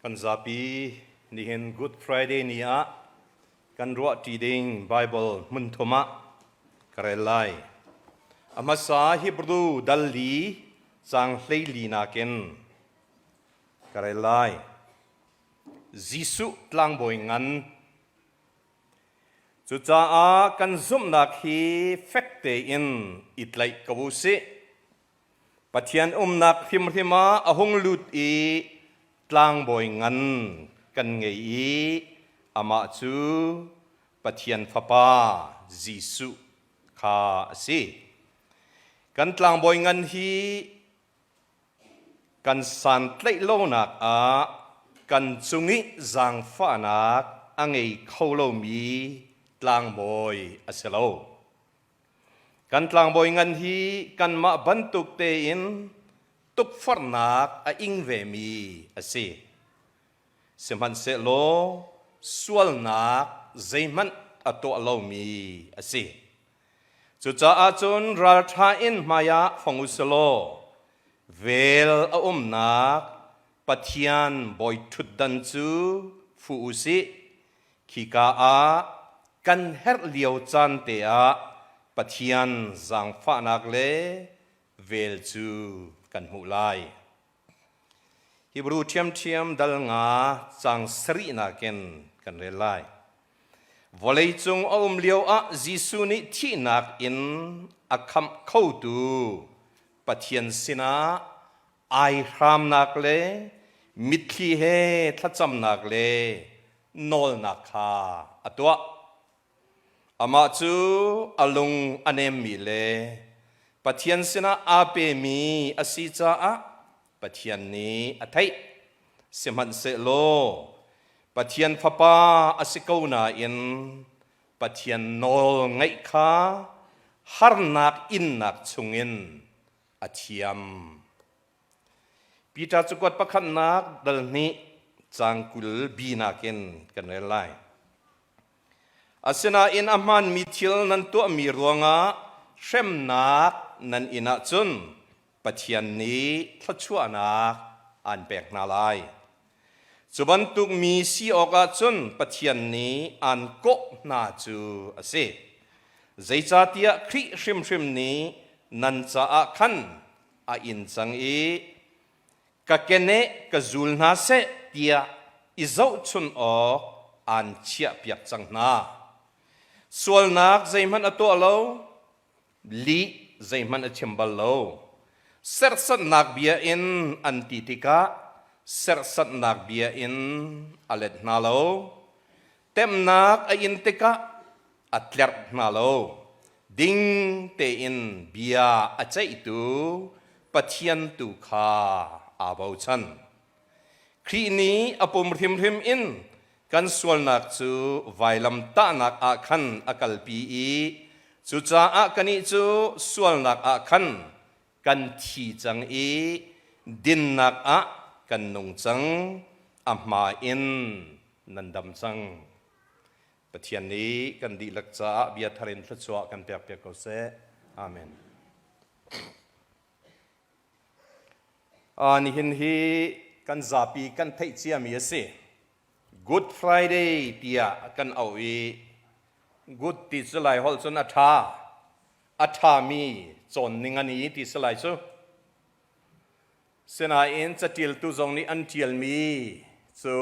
Kan zapi nihin Good Friday ni ah kan ruahṭi ding Baibal hmunthum ah ka rel lai. A hmasa Hebrew dal li caang 14 nakin ka rel lai. Jesuh tlangbawi ngan. Cucaah kan zumhnak hi fek tein i tlaih ko u sih. Pathian umnak hrimhrim ah a hung lut i tlangbawi ngan kan ngei i amah cu Pathian Fapa Jesuh kha a si. Kan tlangbawi ngan hi kan santlaih lonak ah kan cung i zaangfahnak a ngei kho lomi tlangbawi a si lo. Kan tlangbawi ngan hi kanmah bantuk tein tukforhnak a ing vemi a si. Sihmanhsehlaw sualnak zeihmanh a tuah lomi a si. Cucaah cun ralṭha in hmaiah fong u silaw vel a umnak Pathian bawi ṭhutdan cu fu u sih. Khika ah kan herh lio caan te ah Pathian zaangfahnak le vel cu kan hmuh lai. Hebrew ṭhiamṭhiam dal nga caang sarihnak in kan rel lai. Vawleicung a um lio ah Jesuh nih thihnak in a khamh khotu Pathian sinah aihramnak le mitthli he thlacamnak le nawlnak kha a tuah. Amah cu a lung a nemmi le Pathian sinah aa pemi a si caah Pathian nih a theih. Sihmanhsehlaw Pathian Fapa a si ko nain Pathian nawl ngaih kha harnak innak chungin a thiam. Peter cakuat pakhatnak dal hnih caang 20 bi nakin kan rel lai. Asinain a hmaanmi thil nan tuahmi ruangah hremnak nan in ahcun Pathian nih thluachuahnak aan pek hna lai. Cu bantuk mi si awkah cun Pathian nih aan kawh hna cu a si. Zeicahtiah Khrih hrimhrim nih nan caah khan a in cang i ka keneh ka zul hna seh tiah i zohchun awk aan chiahpiak cang hna. Sualnak zeihmanh a tuah lo, lih zeihmanh a chim bal lo. Serhsatnak bia in an ti tikah serhsatnak bia in a let hna lo. Temnak a in tikah a tlerh hna lo. Ding tein bia a ceihtu Pathian tu kha aa bochan. Khrih nih a pum hrimhrim in kan sualnak cu vailamtahnak ah khan a kalpi i cucaah kannih cu sualnak ah khan kan thi cang i dinnak ah kan nung cang, a hma in nan dam cang. Pathian nih kan dihlak caah bia thar in thluachuah kan pekpiak ko seh. Amen. Nihin hi kan zapi kan theih ciami a si. Good Friday tiah kan auh i good ti cu Lai holh cun a ṭha, a ṭhami cawn ning a ni ti si lai cu. Sinain caṭialtu zong nih an ṭialmi cu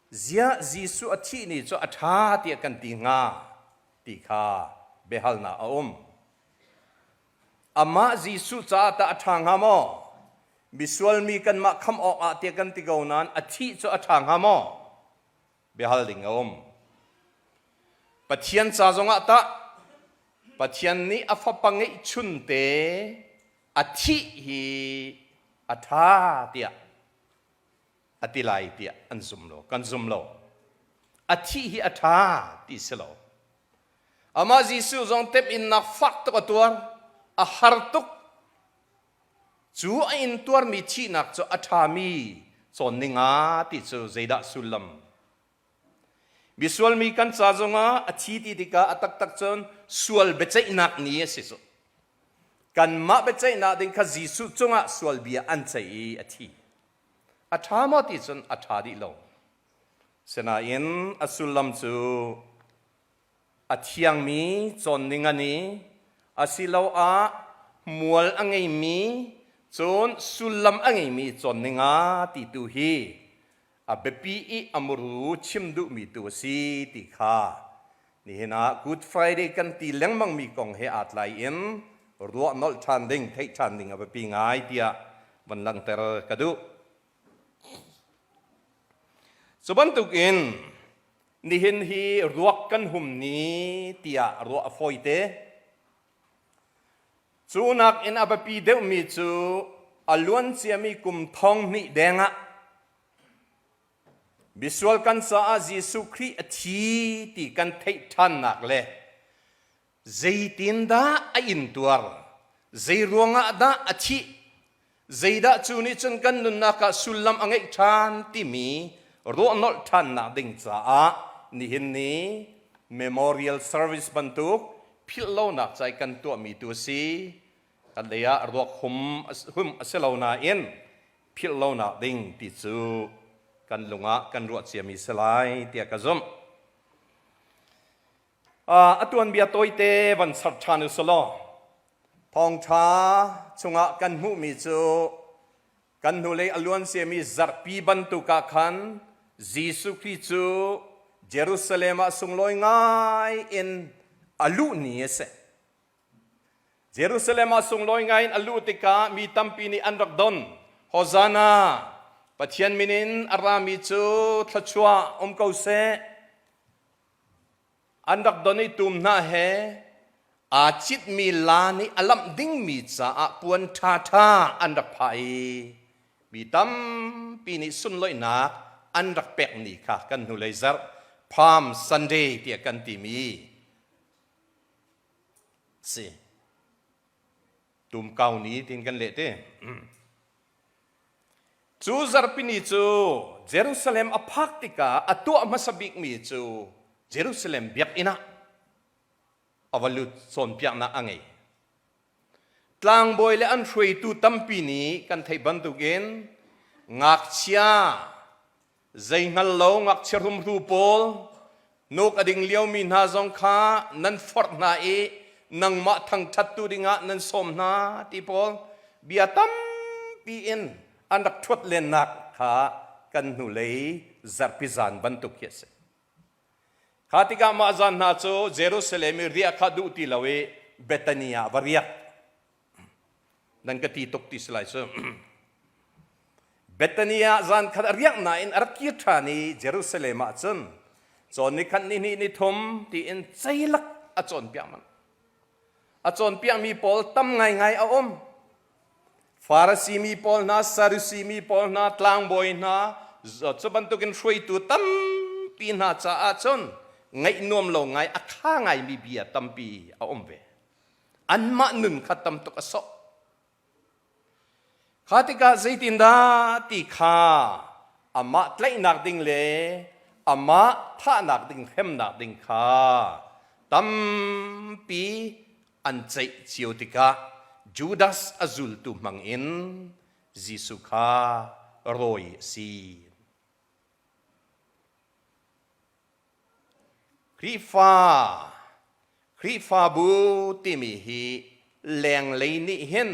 ziah Jesuh a thih ni cu a ṭha tiah kan ti hnga ti kha biahalnak a um. Amah Jesuh caah tah a ṭha hnga maw? Misual mi kanmah khamh awkah tiah kan ti ko nain a thih cu a ṭha hnga maw? Biahal ding a um. Pathian ca zongah tah Pathian nih a fapa ngeihchunte a thih hi a ṭha tiah a ti lai tiah an zum lo, kan zum lo. A thih hi a ṭha ti si lo. Amah Jesuh zong temhinnak fak tuk a tuar, a har tuk. Cu a intuarmi thihnak cu a ṭhami cawn ninga ti cu zeidah sullam? Misualmi kan ca zongah a thi ti tikah a taktak cun sual biaceihnak ni a si cu. Kanmah biaceihnak ding kha Jesuh cungah sual bia an ceih i a thi. A ṭha maw ti cun a ṭha dih lo. Sinain a sullam cu a thiangmi cawnning a ni asiloah mual a ngeimi cun sullam a ngeimi cawnning a ti tu hi a biapi i a muru chim duhmi tu a si ti kha nihin ah Good Friday kan ti lengmangmi kong he aa tlai in ruah nolh ṭhan ding, theih ṭhan ding a biapi ngai tiah van langhter ka duh. Cu bantukin nihin hi ruak kan hum ni tiah ruah a fawite. Cu nakin a biapi deuhmi cu a luan ciami kum thong hnih deng ah misual kan caah Jesuh Khrih a thi ti kan theih ṭhannak le zeitindah a intuar, zei ruangah dah a thih, zeidah cu nih cun kan nunnak ah sullam a ngeih ṭhan timi ruahnolh ṭhannak ding caah nihin ni memorial service bantuk philhlonak ca i kan tuahmi tu a si. Kan lei ah ruak hum hum a si lo nain philhlonak ding ti cu kan lung ah kan ruah ciami si lai tiah ka zumh. A tuanbia tawite van char ṭhan u selaw thawngṭha chungah kan hmuhmi cu kan hnulei a luan ciami zarhpi bantuk ah khan Jesuh Khrih cu Jerusalem ah sunglawi ngai in a luh ni a si. Jerusalem ah sunglawi ngai in a luh tikah mi tampi nih an rak don. Hosanna! Pathian min in a rami cu thluachuah um ko seh. An rak don i tum hna he aa citmi laa nih a lamh dingmi caah puan ṭhaṭha an rak phah i mi tampi nih sunloihnak an rak pek ni kha kan hnulei zarh Palm Sunday tiah kan timi si. Tumkau ni tiin kan leh te. Cu zarhpini cu Jerusalem a phak tikah a tuah hmasa bikmi cu Jerusalem biakinn ah a va lut cawnpiaknak a ngei. Tlangbawi le an hruaitu tampi nih kan theih bantukin ngakchia Zei hngal lo ngakchia rumhru pawl nuk a ding liomi hna zong kha nan forh hna i nangmah thangṭhattu dingah nan sawm hna ti pawl bia tampi in an rak ṭhuat lennak kha kan hnulei zarhpi zan bantuk khi a si. Kha tikah mah zan hna cu Jerusalem i riah kha duh ti lo i Bethany ah va riak. Nan ka ti tuk ti si lai cu. Bethany ah zan khat a riak nain a rak kir ṭhan i Jerusalem ah cun cawn ni khat ni hnih ni thum tiin ceilak a cawnpiak manh. A cawnpiakmi pawl tam ngaingai a um. Farasi mi pawl hna, Sadusi mi pawl hna, tlangbawi hna, cu bantukin hruaitu tampi hna caah cun ngaih nuam lo ngai a kha ngaimi bia tampi a um ve. Anmah nun kha tam tuk a sawh. Kha tikah zeitindah ti kha amah tlaihnak ding le amah thahnak ding hremnak ding kha tampi an ceih cio tikah Judas a zultu hmang in Jesuh kha rawi a si. Khrihfa Khrihfabu timi hi lenglei nih hin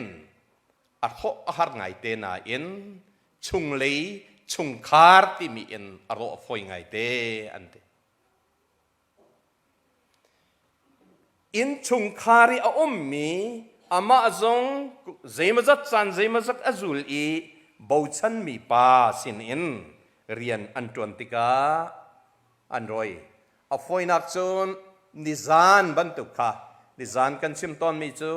a hrawh a har ngaite nain chunglei chungkhar timi in a rawh a fawi ngaite an ti. Innchungkhar i a ummi amah zong zeimawzat caan zeimawzat a zul i bochanmi pa sinin rian an ṭuan tikah an roi. A fawinak cun nizan bantuk kha nizan kan chim tawnmi cu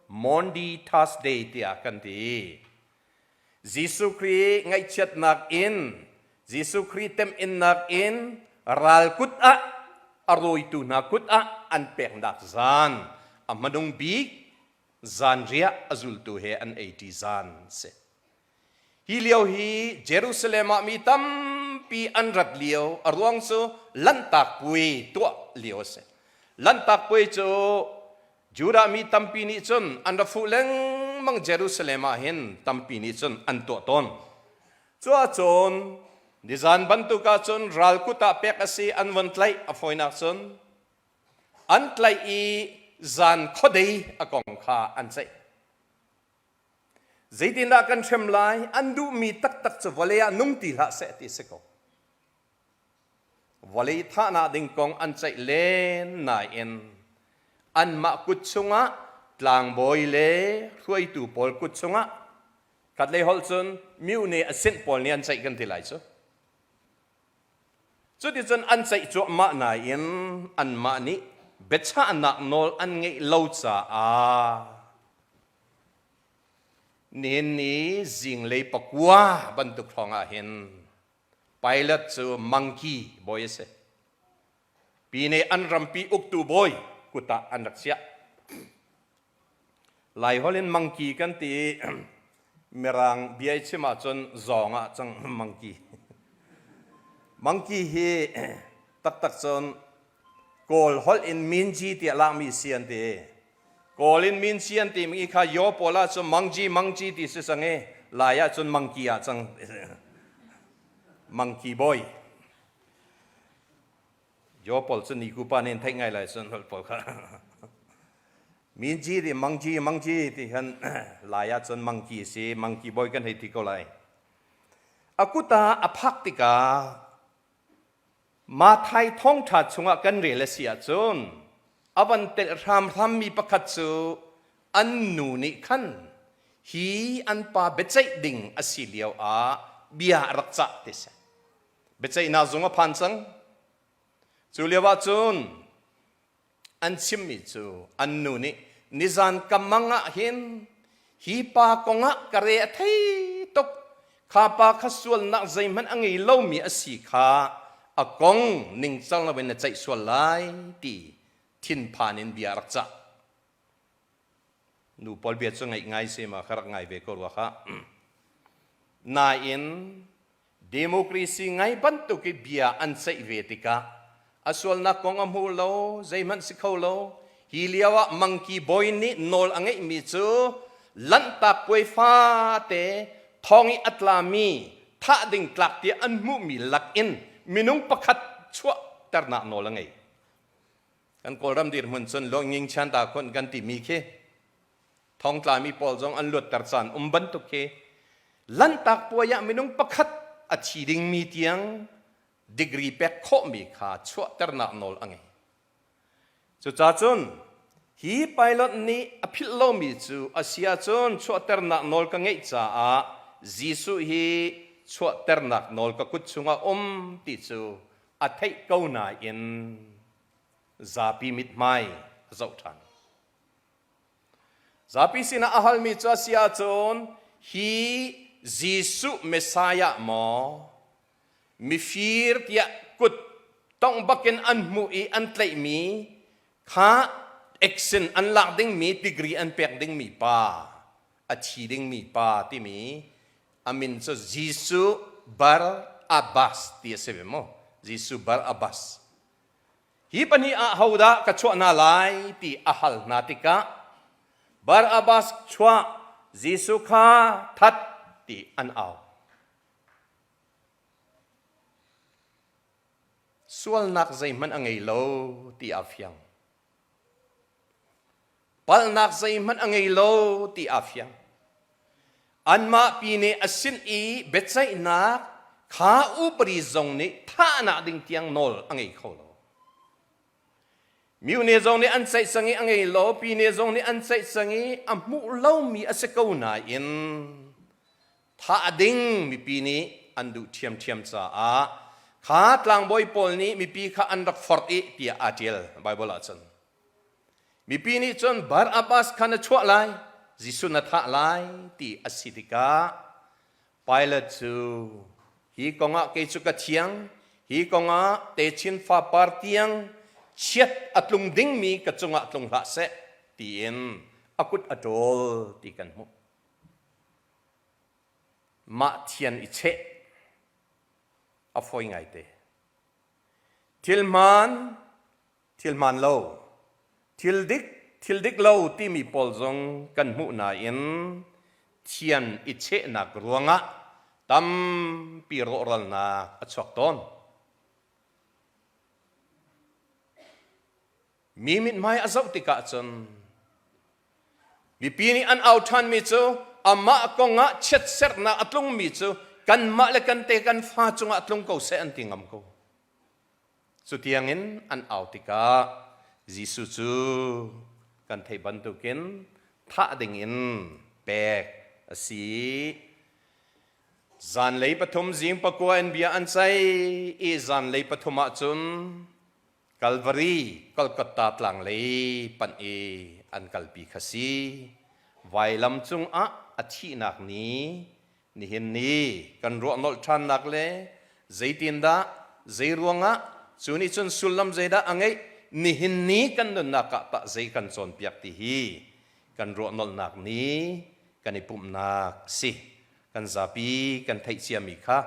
Maundy Thursday tiah kan ti. Jesuh Khrih ngaihchiatnak in Jesuh Khrih temhinnak in ral kut ah a rawitu hna kut ah an peknak zan a hmanung bik zanriah a zultu he an ei ṭi zan si. Hi lio hi Jerusalem ah mi tampi an rat lio a ruang cu Lanhtak Puai tuah lio a si. Lanhtak Puai cu Judah mi tampi nih cun an ra fuh lengmang Jerusalem ah hin tampi nih cun an tuah tawn. Cuahcun nizan bantuk ahcun ral kut ah pek a si an von tlaih a fawinak cun an tlaih i zan khuadei a kong kha an ceih. Zeitindah kan hrem lai? An duhmi taktak cu vawlei ah nung ti hlah seh ti a si ko. Vawlei thahnak ding kong an ceih len nain anmah kut chungah tlangbawi le hruaitu pawl kut chungah khatlei holh cun myone a sinh pawl nih an ceih kan ti lai cu. Cuticun an ceih cuahmah nain anmah nih biachahnak nawl an ngeih lo caah nihin ni zinglei pakua bantuk hrawng ah hin Pilate cu mangki bawi a si. Pine an rampi uktu bawi kut ah an rak chiah. Laiholh in mangki kan ti i Mirang bia i chim ahcun zawng ah cang mangki. Mangki hi taktak cun Kawl holh in minji tiah lakmi si an ti. Kawl in minji an timi kha yaw pawl ahcun mangji mangji ti si cang i Lai ahcun mangki ah cang. Mangki bawi. Yaw pawl cu ni ku pa nih theih ngai lai cun holh pawl kha. Minji ti mangji mangji ti khan lai ahcun mangki si mangki bawi kan hei ti ko lai. A kut ah a phak tikah Mathai thawngṭha chungah kan rel a si ahcun a van telh hramhrammi pakhat cu an nu nih khan hi an pa biaceih ding a si lio ah bia a rak cah ti si. Biaceihnak zung a phan cang. Cu lio ah cun an chimmi cu an nu nih nizan ka mang ah hin hi pa kongah ka re a thei tuk kha pa kha sualnak zeihmanh a ngei lomi a si kha a kong ningcang loin na ceih sual lai ti thinphan in bia a rak cah. Nu pawl bia cu ngaih ngai si ma kha rak ngai ve ko rua kha. Nain Democracy ngai bantuk i bia an ceih ve tikah a sualnak kong a hmu lo, zeihmanh si kho lo. Hi lio ah mangki bawi nih nawl a ngeihmi cu Lanhtak puai fate thong i a tlami thah ding tlak tiah an hmuhmi lakin minung pakhat chuahternak nawl a ngei. Kan Kawlram dirhmun cun Luangnging Chanta khun kan timi khi thongtlami pawl zong an luatter caan um bantuk khi Lanhtak puai ah minung pakhat a thi dingmi tiang degree pek khawhmi kha chuahternak nawl a ngei. Cucacun hi pilot nih a philh lomi cu a si ahcun chuahternak nawl ka ngeih caah Jesuh hi chuahternak nawl ka kut chungah um ti cu a theih ko nain zapi mithmai a zoh ṭhan. Zapi sinah a halmi cu a si ahcun hi Jesuh Messiah maw mifir tiah kut tongh bakin an hmuh i an tlaihmi kha action an lak dingmi degree an pek dingmi pa a thi dingmi pa timi a min cu Jesuh Bar Abbas ti a si ve maw Jesuh Bar Abbas Hi pahnih ah hodah ka chuah hna lai ti a hal hna tikah Barabbas chuah Jesuh kha that ti an au. Sualnak zeihmanh a ngei lo ti aa fiang. Palhnak zeihmanh a ngei lo ti aa fiang. Anmah pi nih a sin i biaceihnak kha upadi zong nih thahnak ding tiang nawl a ngei kho lo. Myone zong nih an ceih cang i a ngei lo, pine zong nih an ceih cang i a hmuh lomi a si ko nain thah ding mipi nih an duh ṭhiamṭhiam caah kha tlangbawi pawl nih mipi kha an rak forh i tiah aa ṭial Baibal ahcun. Mipi nih cun Barabbas kha na chuah lai, Jesuh na thah lai ti a si tikah Pilat cu hi kongah kei cu ka thiang, hi kongah techin fapar tiang chiat a tlung dingmi ka cungah tlung hlah seh tiin a kut a ṭawl ti kan hmuh. Mah thian i cheh a fawi ngaite. Thil hmaan thil hmaan lo, thil dik, thil dik lo timi pawl zong kan hmuh nain thian i chehnak ruangah Tampi rawhralnak a chuak tawn. Mi mithmai a zoh tikah cun mipi nih an au ṭhanmi cu amah kongah chiatserhnak a tlungmi cu kanmah le kan te kan fa cungah tlung ko seh an ti ngam ko. Cu tiangin an au tikah Jesuh cu kan theih bantukin thah dingin pek a si. Zanlei pathum zing pakua in bia an ceih i zanlei pathum ah cun Kalvari Kolkata tlang lei panh i an kalpi kha si. Vailam cungah a thihnak ni nihin ni kan ruah nolh ṭhannak le zeitindah zeiruangah cu nih cun sullam zeidah a ngeih nihin ni kan nunnak ah tah zei kan cawnpiak ti hi kan ruah nolhnak ni kan i pumhnak si. Kan zapi kan theih ciami kha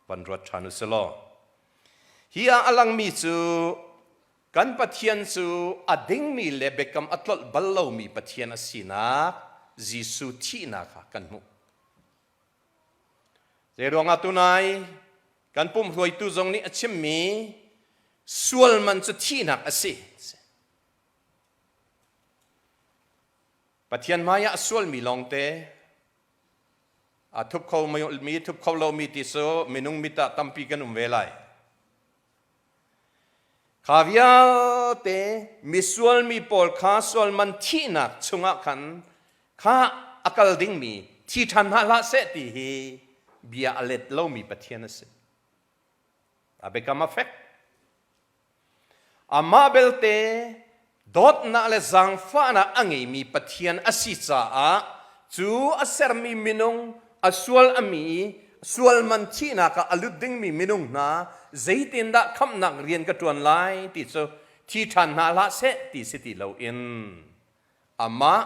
van ruat ṭhan u si law. Hi ah a langmi cu kan Pathian cu a dingmi le biakam a tlolh bal lomi Pathian a sinak Jesuh thihnak kha kan hmuh. Zeiruangah tunai kan pumhruaitu zong nih a chimmi sual man cu thihnak a si. Pathian hmaiah a sualmi lawngte A thup kho mi thup kho lomi ti cu minung mit ah tampi kan um ve lai. Kha vialte misual mi pawl kha sualman thihnak chungah khan kha a kal dingmi thi ṭhan hna hlah seh ti hi bia a let lomi Pathian a si. A biakam a fek. Amah belte dawtnak le zaangfahnak a ngeimi Pathian a si caah cu a sermi minung a sual a mi sual man thihnak ah a lut dingmi minung hna zeitindah khamhnak rian ka ṭuan lai ti cu thi ṭhan hna hlah seh ti si ti loin amah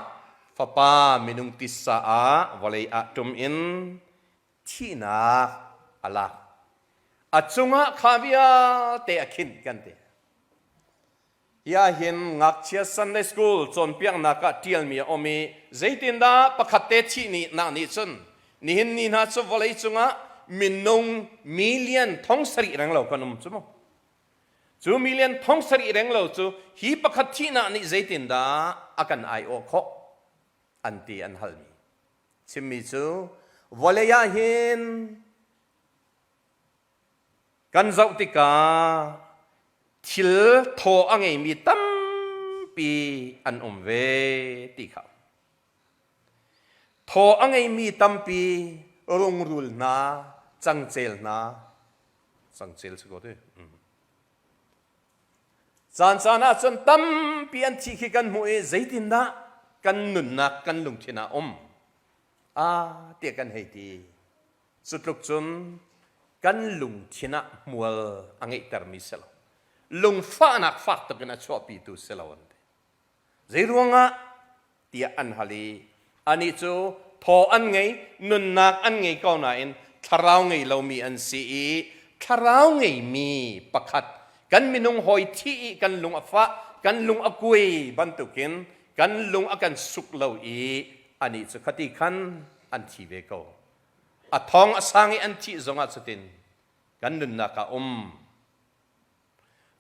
fapa minung titsa ah vawlei ah ṭum in thihnak a lak. A cungah kha vialte a khinh kan ti. Hi ahhin ngakchia Sunday School cawnpiaknak ah ṭialmi a um i zeitindah pakhat te thih nih nak nih cun nihin ni hna cu vawlei cungah minung million thong sarih reng lo kan um cu mu. Cu million thong sarih reng lo cu hi pakhat thihnak nih zeitindah a kan aiawh khawh an ti an halmi. Chimmi cu vawlei ah hin kan zoh tikah thil thaw a ngeimi tampi an um ve ti kha. Thaw a ngeimi tampi rungrul hna, cangcel hna, cangcel si ko ti. Caan caan ah cun tampi an thih khi kan hmuh i zeitindah kan nunnak kan lungthin ah um ah tiah kan hei ti. Cu tluk cun kan lungthin ah hmual a ngeihtermi si lo. Lungfahnak fak tuk in a chuahpitu si lo an ti. Zeiruangah tiah an hal i anih cu thaw an ngei, nunnak an ngei ko nain thlarau ngei lomi an si i thlarau ngeimi pakhat kan minung hawi thih i kan lung a fah, kan lung a kuai bantukin kan lung a kan suk lo i anih cu khati khan an thi ve ko. A thong a sang i an thih zongah cutin kan nunnak ah um.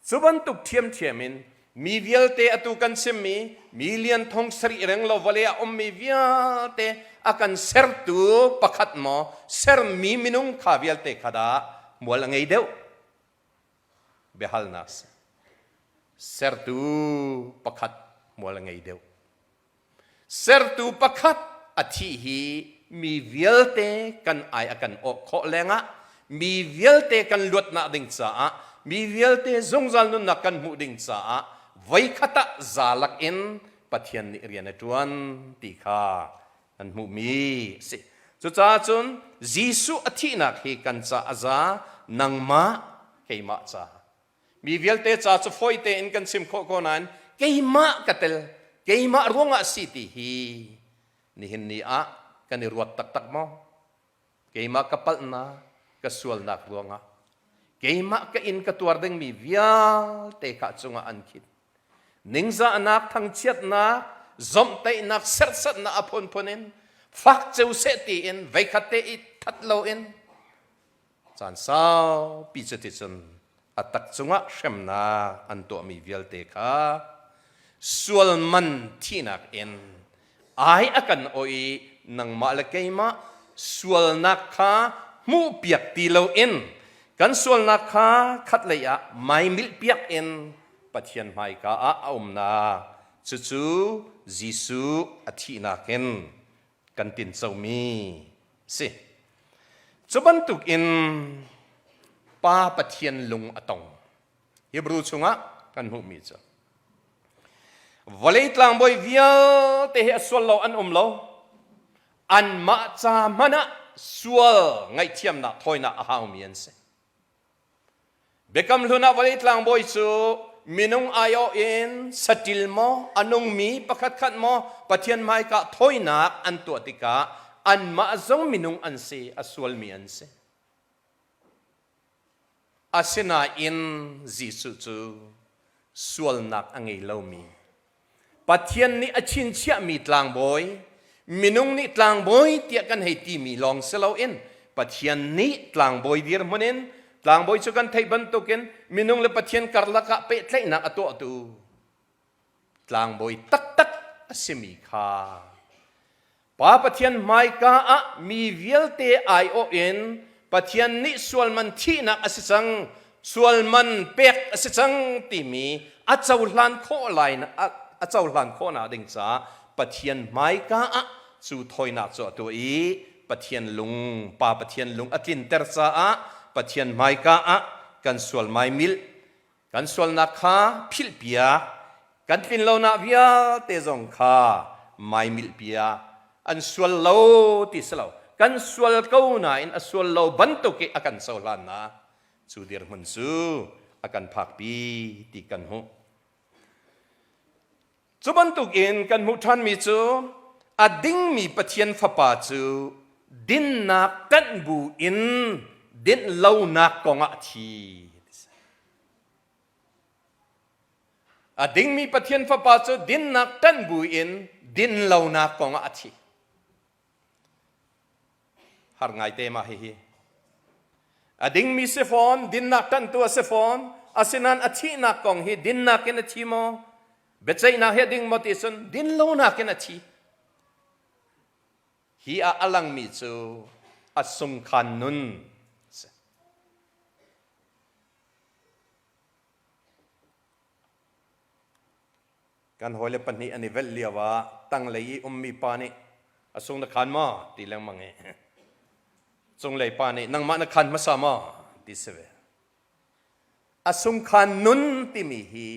Cu bantuk ṭhiamṭhiam in mi vialte atu kan chimmi million thong sarih reng lo vawlei ah ummi vialte a kan sertu pakhat maw sermi minung kha vialte kha dah mual a ngei deuh? Biahalnak si. Sertu pakhat mual a ngei deuh. Sertu pakhat a thih hi mi vialte kan ai a kan awh khawh lengah mi vialte kan luatnak ding caah mi vialte zungzal nunnak kan hmuh ding caah voikhat ah zalak in Pathian nih rian a ṭuan ti kha an hmuhmi a si. Cucaah cun Jesuh a thihnak hi kan ca a za, nangmah keimah ca. Mi vialte ca cu fawi tein kan chim khawh ko nain keimah ka tel, keimah ruangah si ti hi nihin ni ah kan i ruat taktak maw? Keimah ka palhnak, ka sualnak ruangah keimah ka in ka tuar dingmi vialte kha cungah an khit. Ningzahnak, thangchiatnak, zomhtaihnak, serhsatnak a phunphun in. Fak ceu seh tiin veikhat te i that loin caan saupi cuticun a tak cungah hremnak an tuahmi vialte kha sual man thihnak in ai a kan awh i nangmah le keimah sualnak kha hmuhpiak ti loin kan sualnak kha khatlei ah maimilhpiak in Pathian hmaika ah a umnak cucu Jesuh a thihnak in kan tincomi si. Cu bantuk in Pa Pathian lung a tong. Hebrew chungah kan hmuhmi cu vawlei tlangbawi vialte hi a sual lo an um lo. Anmah ca hmanh ah sual ngaihthiamnak thawinak a haumi an si. Biakam Hlun ah vawlei tlangbawi cu minung aiawh in saṭil maw a nungmi pakhatkhat maw Pathian hmaika thawinak an tuah tikah anmah zong minung an si, a sualmi an si. Asinain Jesuh cu sualnak a ngei lomi Pathian nih a chinchiahmi tlangbawi, minung nih tlangbawi tiah kan hei timi lawng si loin Pathian nih tlangbawi dirhmun in tlangbawi cu kan theih bantukin minung le Pathian karlak ah pehtlaihnak a tuahtu tlangbawi taktak a simi kha Pa Pathian hmaika ah mi vialte aiawh in Pathian nih sualman thihnak a si cang, sualman pek a si cang timi a cohlan khawh lai a cohlan khawhnak ding caah Pathian hmaika ah cu thawinak cu a tuah i Pathian lung Pa Pathian lung a tlinter caah Pathian hmaika ah kan sual maimilh Kan sualnak kha philhpiak, kan tlinlonak vialte zong kha maimilhpiak. An sual lo ti si lo, kan sual ko nain a sual lo bantuk i a kan cohlannak cu dirhmun cu a kan phakpi ti kan hmuh. Cu bantukin kan hmuh ṭhanmi cu a dingmi Pathian Fapa cu dinnak ṭanh bu in dinhlonak kongah a thi. A dingmi Pathian Fapa cu dinnak ṭanh bu in dinlonak kongah a thi. Har ngaite mah hihi. A dingmi si fawn, dinnak ṭanhtu a si fawn, asinain a thihnak kong hi dinnak in a thi maw? Biaceihnak hi a ding maw ti cun dinlonak in a thi. Hi ah a langmi cu a sungkhan nun si. Kan hawile pahnih an i velh lio ah tanglei i ummi pa nih a sung na khan maw ti lengmang i cunglei pa nih nangmah na khan hmasa maw ti si ve. A sungkhan nun timi hi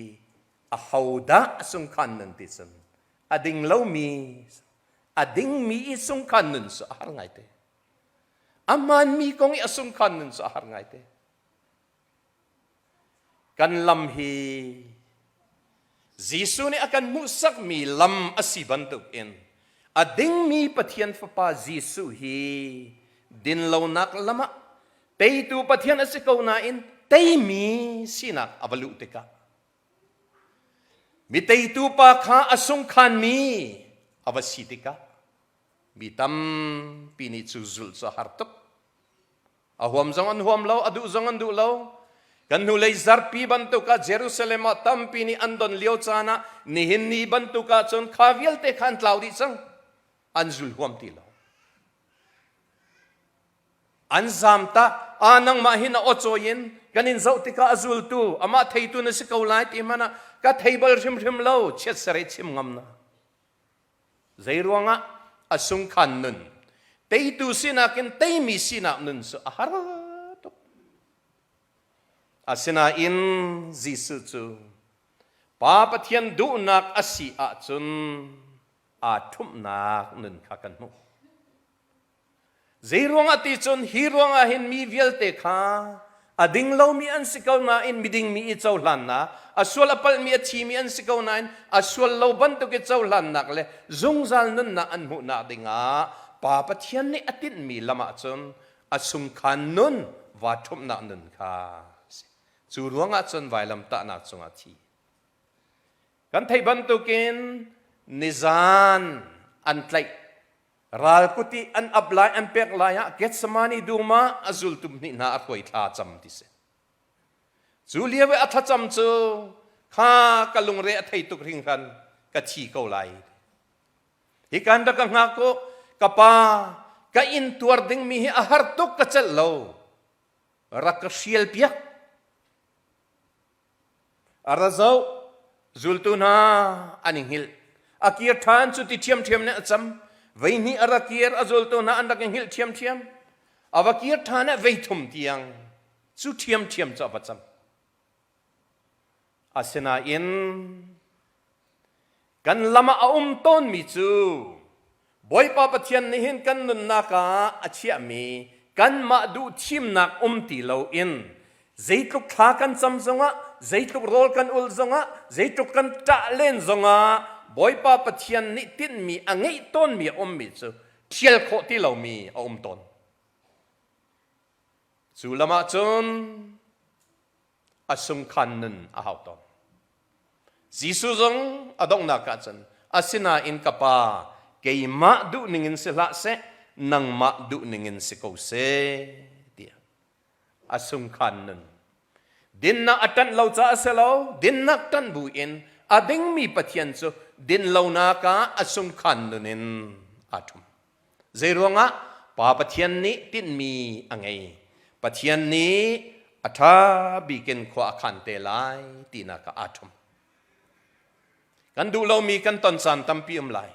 a hodah a sungkhan nun ti cun a ding lomi a dingmi i sungkhan nun cu a har ngaite. A hmaanmi kong i a sungkhan nun cu a har ngaite. Kan lam hi Jesuh nih a kan hmuhsakmi lam a si bantukin a dingmi Pathian Fapa Jesuh hi dinlonak lam ah teitu Pathian a si ko nain teimi sinak a va luh tikah mi teitu pa kha a sungkhanmi a va si tikah mi tampi nih cu zulh cu a har tuk. A huam zong an huam lo, a duh zong an duh lo. Kan hnulei zarpi bantuk ah Jerusalem ah tampi nih an don lio caan ah nihin ni bantuk ah cun kha vialte kha an tlau dih cang. An zul huam ti lo. An zam tak. A nangmah hi na aw in kan in zoh tikah a zultu amah theitu na si ko lai ti hmanh ah ka thei bal hrimhrim lo chiatserh i chim ngam na. Zeiruangah a sungkhan nun teitu sinak in teimi sinak nun cu a har tuk. Asinain Jesuh cu Pa Pathian duhnak a si ahcun aa ṭhumhnak nun kha kan hmuh. Zeiruangah ti cun hi ruangah hin mi vialte kha a ding lomi an si ko nain miding mi i cohlannak, a sual a palhmi a thimi an si ko nain a sual lo bantuk i cohlannak le zungzal nunnak an hmuhnak dingah Pa Pathian nih a tinhmi lam ahcun a sungkhan nun vaa ṭhumhnak nun kha a si. Cu ruangah cun vailamtahnak cungah a thi. Kan theih bantukin nizan an tlaih. Ral kut i an ap lai an pek lai ah Gethsemane dum ah a zultu hnih hna a hruai thla cam ti si. Cu lio i a thlacam cu kha ka lungre a thei tuk hringhran ka thi ko lai. Hi kan rak ka hngak u ka pa ka in tuar dingmi hi a har tuk ka celh lo rak ka hrial piak. A ra zoh zultu hna an i hngilh. A kir ṭhan cu ti ṭhiamṭhiam nih a cam. Veihnih a ra kir a zultu hna an rak i hngilh ṭhiamṭhiam. A va kir ṭhan ah veithum tiang cu ṭhiamṭhiam cu a va cam. Asinain kan lam ah a um tawnmi cu Bawipa Pathian nih hin kan nunnak ah a chiahmi kanmah duh thimnak um ti loin zeitluk thla kan cam zongah zeitluk rawl kan ul zongah zeitluk kan ṭah len zongah Bawipa Pathian nih tinhmi a ngeih tawnmi a ummi cu ṭhial khawh ti lomi a um tawn. Cu lam ah cun a sungkhan nun a hau tawn. Jesuh zong a donghnak ah cun asinain ka pa keimah duh ning in si hlah seh nangmah duh ning in si ko seh tiah a sungkhan nun dinnak a ṭanh lo caah a si lo dinnak ṭanh bu in a dingmi Pathian cu dinlonak ah a sungkhan nun in aa ṭhum. Zeiruangah Pa Pathian nih tinhmi a ngei. Pathian nih a ṭha bikin khua a khan te lai tinak ah aa ṭhum. Kan duh lomi kan ton caan tampi um lai.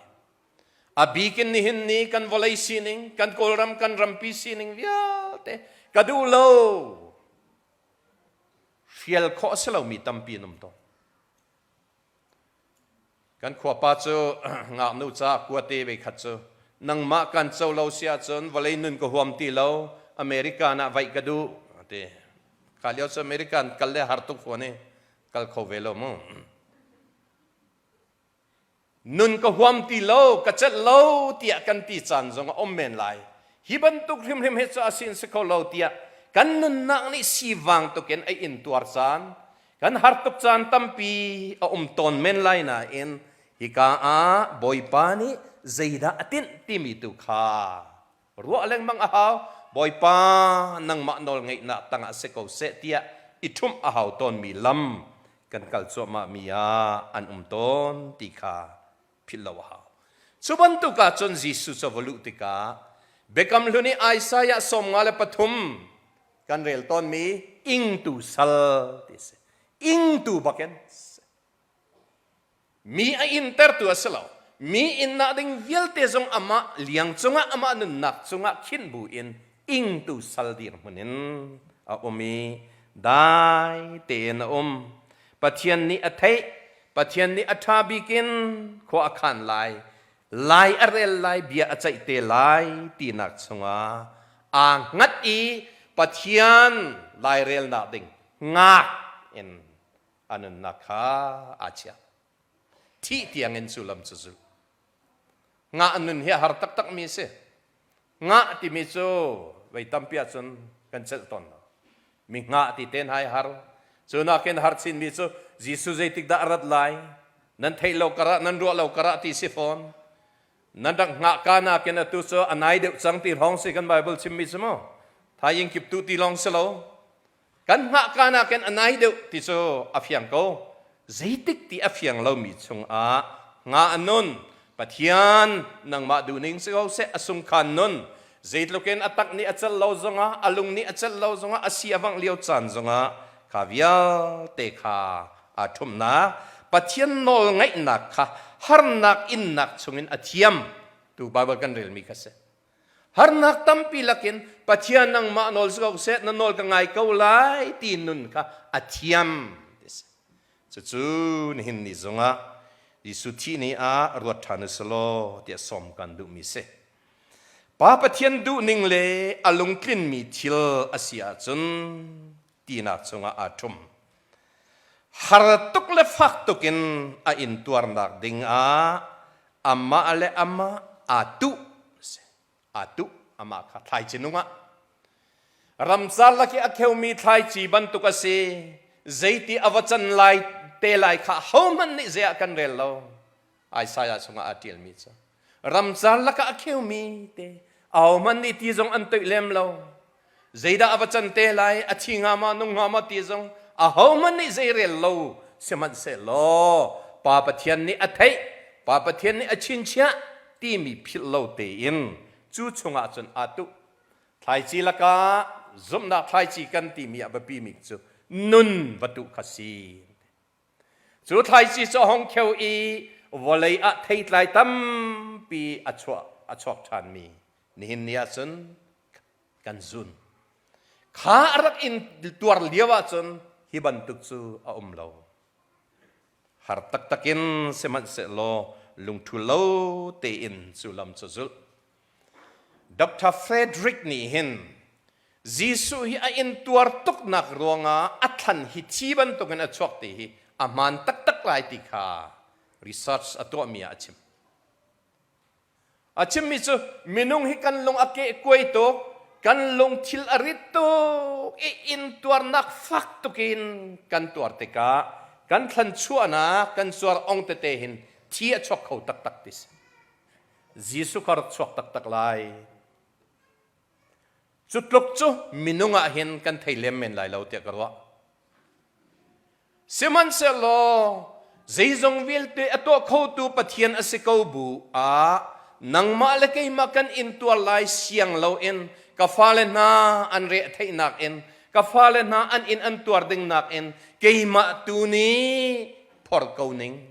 A bikin nihin ni kan vawlei sining, kan Kawlram, kan rampi sining vialte ka duh lo. Hrial khawh a si lomi tampi an um tawn. Kan khuapa cu ngaknu ca kuate ve khat cu nangmah kan co lo si ahcun vawlei nun ka huam ti lo American ah vaih ka duh ti. Kha lio cu American kal le har tuk fawn i kal kho ve lo mu. Nun ka huam ti lo ka celh lo tiah kan ti caan zong a um men lai. Hi bantuk hrimhrim hi cu a sin si kho lo tiah kan nunnak nih sivang tukin a intuar caan Kan har tuk caan tampi a um tawn men lai nain hika ah Bawipa nih zeidah a tinh timi tu kha ruah lengmang a hau. Bawipa nangmah nawl ngeihnak tangah si ko seh tiah i ṭhumh a hau tawnmi lam kan kal cuahmahmi ah an um tawn ti kha philh lo a hau. Cu bantuk ah cun Jesuh cu va luh tikah Biakam Hlun i Isaiah 53 kan rel tawnmi ingtu sal ti si. Ingtu bakin mi a intertu a si lo. Mi innak ding vialte zong amah liang cungah amah nunnak cungah khin bu in ingtu sal dirhmun in a um i dai tein a um. Pathian nih a theih, Pathian nih a ṭha bik in khua a khan lai, lai a rel lai, bia a ceih te lai tinak chungah aa hngat i Pathian lairelnak ding ngak in a nunnak kha aa chiah. Thih tiangin cu lam cu zulh. Ngah nun hi a har taktakmi a si. Ngah timi cu vei tampi ahcun kan celh tawn lo. Mi hngah ti te hna i har. Cu nakin har chinmi cu Jesuh zeitik dah a rat lai? Nan theih lo karah, nan ruah lo karah ti si fawn. Nan rak hngah ka nakin atu cu a nai deuh cang ti hrawng si kan Bible chimmi cu mu. Thaing kip tu ti lawng si lo. Kan hngah ka nakin a nai deuh ti cu a fiang ko. Zeitik ti a fiang lomi chungah hngah nun Pathian nangmah duhning si ko seh a sungkhan nun zeitluk in a tak nih a celh lo zongah a lung nih a celh lo zongah a si a vangh lio caan zongah kha vialte kha aa ṭhumhnak Pathian nawl ngaihnak kha harnak innak chungin a thiam tu Bible kan relmi kha si. Harnak tampi lakin Pathian nangmah nawl si ko seh, na nawl ka ngai ko lai ti nun kha a thiam. Cucu nihin ni zongah Jesuh thih ni ah ruat ṭhan u selaw tiah sawm kan duhmi si. Pa Pathian duhning le a lungtlinmi thil a si ahcun tinak chungah aa ṭhum. Har tuk le fak tuk in a intuarnak ding ah amah le amah aa tuh aa tuh amah kha thlaici nung ah ramcar lak i a kheumi thlaici bantuk a si zeiti a va can lai te lai kha hohmanh nih zei ah kan rel lo Isaiah chungah aa ṭialmi cu. Ramcar lakah a kheumi te ahohmanh nih ti zong an toih lem lo. Zeidah a va can te lai, a thi hnga maw, nung hnga maw ti zong ahohmanh nih zei rel lo sihmanhsehlaw Pa Pathian nih a theih, Pa Pathian nih a chinchiah timi philh lo tein cu chungah cun aa tuh. Thlaici lakah zumhnak thlaici kan timi ah biapimi cu nun va tuh kha si. Cu thlaici cu a hung kheu i vawlei ah theitlai tampi a chuah a chuak ṭhanmi nihin ni ahcun kan zun. Kha a rak in tuar lio ahcun hi bantuk cu a um lo. Har taktak in sihmanhsehlaw lungṭhu lo tein cu lam cu zulh. Dr. Frederick nih hin Jesuh hi a intuar tuknak ruangah a thlan hi thi bantukin a chuak ti hi a hmaan taktak lai ti kha research a tuahmi ah a chim. A chimmi cu minung hi kan lung a kehkuai tuk, kan lung thil a rit tuk i intuarnak fak tukin kan tuar tikah kan thlan chuahnak kan cuar ong tete hin thi a chuak kho taktak ti si. Jesuh kha rak chuak taktak lai. Cu tluk cu minung ah hin kan thei lem men lai lo tiah ka ruah. Sihmanhsehlaw zeizong vialte a tuah khotu Pathian a si ko bu ah nangmah le keimah kan intuar lai siang loin ka fale hna an reh theihnak in ka fale hna an inn an tuar ding nakin keimah tu nih phor ko ning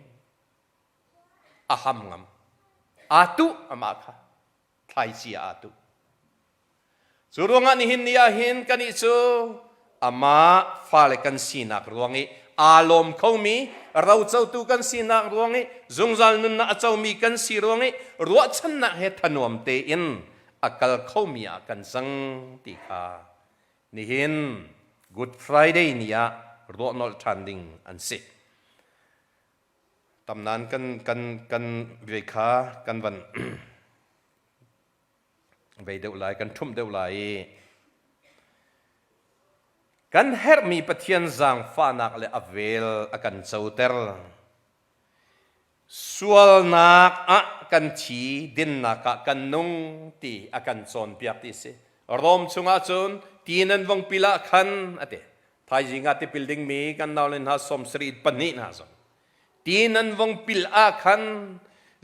a ham ngam aa tuh amah kha thlaici aa tuh cu ruangah nihin ni ah hin kanih cu amah fale kan sinak ruang i aa lawm khomi rocotu kan sinak ruang i zungzal nunnak a comi kan si ruang i ruahchannak he thanuam tein a kal khomi ah kan cang ti kha nihin Good Friday ni ah ruahnolh ṭhan ding an si. Tamnan kan kan kan vei kha kan van vei deuh lai kan ṭhumh deuh lai i kan herhmi Pathian zaangfahnak le a vel a kan coter. Sualnak ah kan thi, dinnak ah kan nung ti a kan cawnpiak ti si. Rom chungah cun ti nan vong pil ah khan a ti. Thaizing ah tipil dingmi kan naule hna 72 hna zong ti nan vong pil ah khan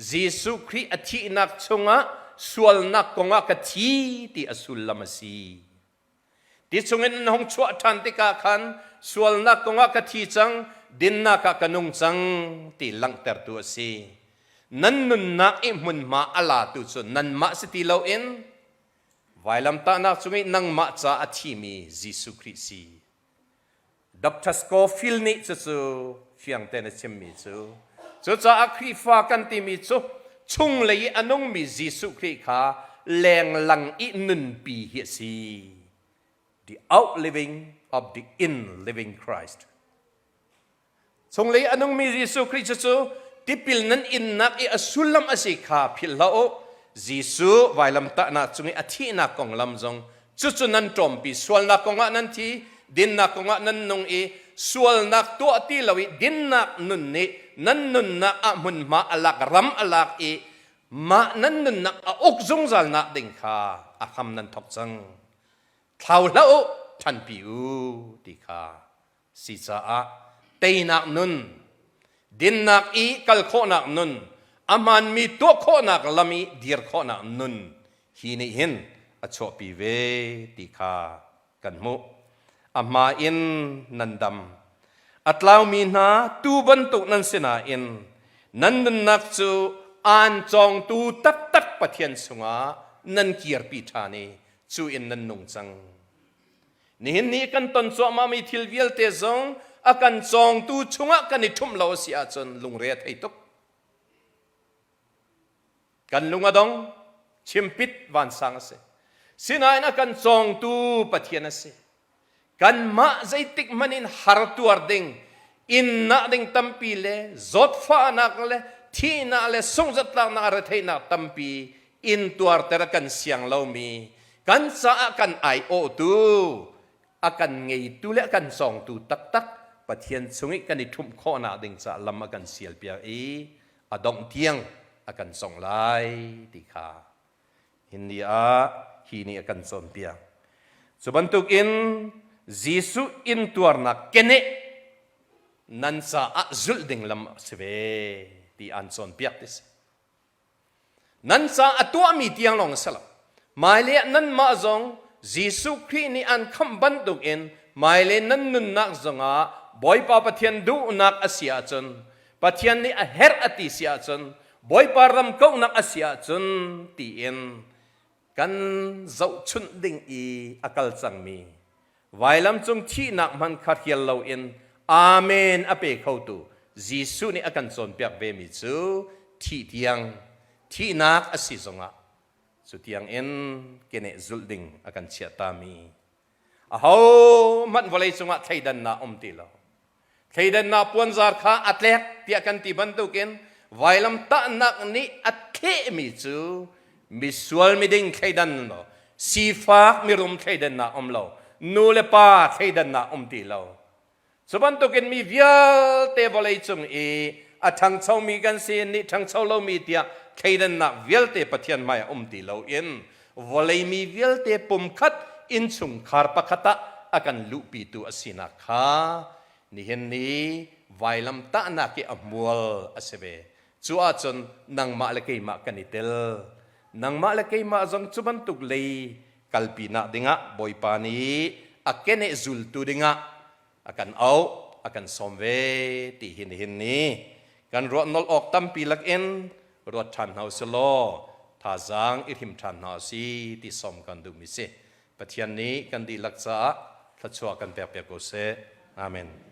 Jesuh Khrih a thihnak chungah sualnak kongah ka thi ti a sullam a si. Ti chungin an hung chuah ṭhan tikah khan sualnak kongah ka thi cang, dinnak ah ka nung cang ti langhtertu a si. Nan nunnak i hmunhma a latu cu nanmah si ti loin Vailamtahnak cung i nangmah ca a thimi Jesuh Khrih si. Dr. Scofield nih cucu fiang tein a chimmi cu cucaah Khrihfa kan timi cu chunglei i a nungmi Jesuh Khrih kha lenglang i nunpi hi a si. The outliving of the in-living Christ. Chunglei a nungmi Jesuh Khrih cu tipil nan innak i a sullam a si kha philh hlah u. Jesuh vailamtahnak cung i a thihnak konglam zong cucu nan ṭawmpi. Sualnak kongah nan thi, dinnak kongah nan nung i sualnak tuah ti lo i dinnak nun nih nan nunnak ah hmunhma a lak, ram a lak i mah nan nunnak a uk zungzalnak ding kha a hram nan thawk cang. Thlau hlah u, ṭhanpi u ti kha si caah teinak nun, dinnak i kal khawhnak nun, a hmaanmi tuah khawhnak lam i dir khawhnak nun hi nih hin a chuahpi ve ti kha kan hmuh. A hma in nan dam. A tlaumi hna tuu bantuk nan si nain nan nunnak cu aan cawngtu taktak Pathian sungah nan kirpi ṭhan i cu in nan nung cang. Nihin ni kan ton cuahmahmi thil vialte zong a kan cawngtu chungah kan i ṭhumh lo a si ahcun lungre a thei tuk. Kan lung a dong, chimpit vansang a si. Sinain a kan cawngtu Pathian a si. Kanmah zeitik hmanh in har tuar ding, innah ding tampi le zawtfahnak le thihnak le sungzatlaknak retheihnak tampi in tuarter a kan siang lomi kan caah kan aiawhtu a kan ngeitu le a kan cawngtu taktak Pathian chung i kan i ṭhumh khawhnak ding caah lam a kan sialpiak i a dongh tiang. a kan song lai ti kha hin ni ah hi nih a kan cawnpiak. Cu bantukin Jesuh intuarnak keneh nan caah zulh ding lam a si ve ti an cawnpiak ti si. Nan ca a tuahmi tiang lawng a si lo. Hmailei ah nanmah zong Jesuh Khrih nih an khamh bantukin hmailei nan nunnak zongah Bawipa Pathian duhnak a si ahcun, Pathian nih a herh a ti si ahcun, Bawipa ram kauhnak a si ahcun tiin kan zohchunh ding i a kal cangmi vailam cung thihnak hmanh kha hrial loin amen a pe khotu Jesuh nih a kan cawnpiak vemi cu thih tiang thihnak a si zongah cu tiang in keneh zulh ding a kan chiahtami ahohmanh vawlei cungah thleidannak um ti lo. Thleidannak puanzar kha a tlek tiah kan ti bantukin vailamtahnak nih a thlehmi cu misual miding thleidan lo, sifak mirum thleidannak um lo, nu le pa thleidannak um ti lo. Cu bantukin mi vialte vawlei cung i a ṭhangchomi kan si, nih ṭhangcho lomi tiah thleidannak vialte Pathian hmai ah um ti loin vawlei mi vialte pumkhat innchungkhar pakhat ah a kan luhpitu a sinak kha nihin ni vailamtahnak i a hmual a si ve. Cu ahcun nangmah le keimah kan i tel. Nangmah le keimah zong cu bantuk lei kalpinak dingah Bawipa nih a keneh zultu dingah a kan auh, a kan sawm ve ti hi nihin ni kan ruah nolh awk tampi lakin ruat ṭhan hna usih law thazaang i hrim ṭhan hna usih ti sawm kan duhmi si. Pathian nih kan dihlak caah thluachuah kan pek piak ko seh. Amen.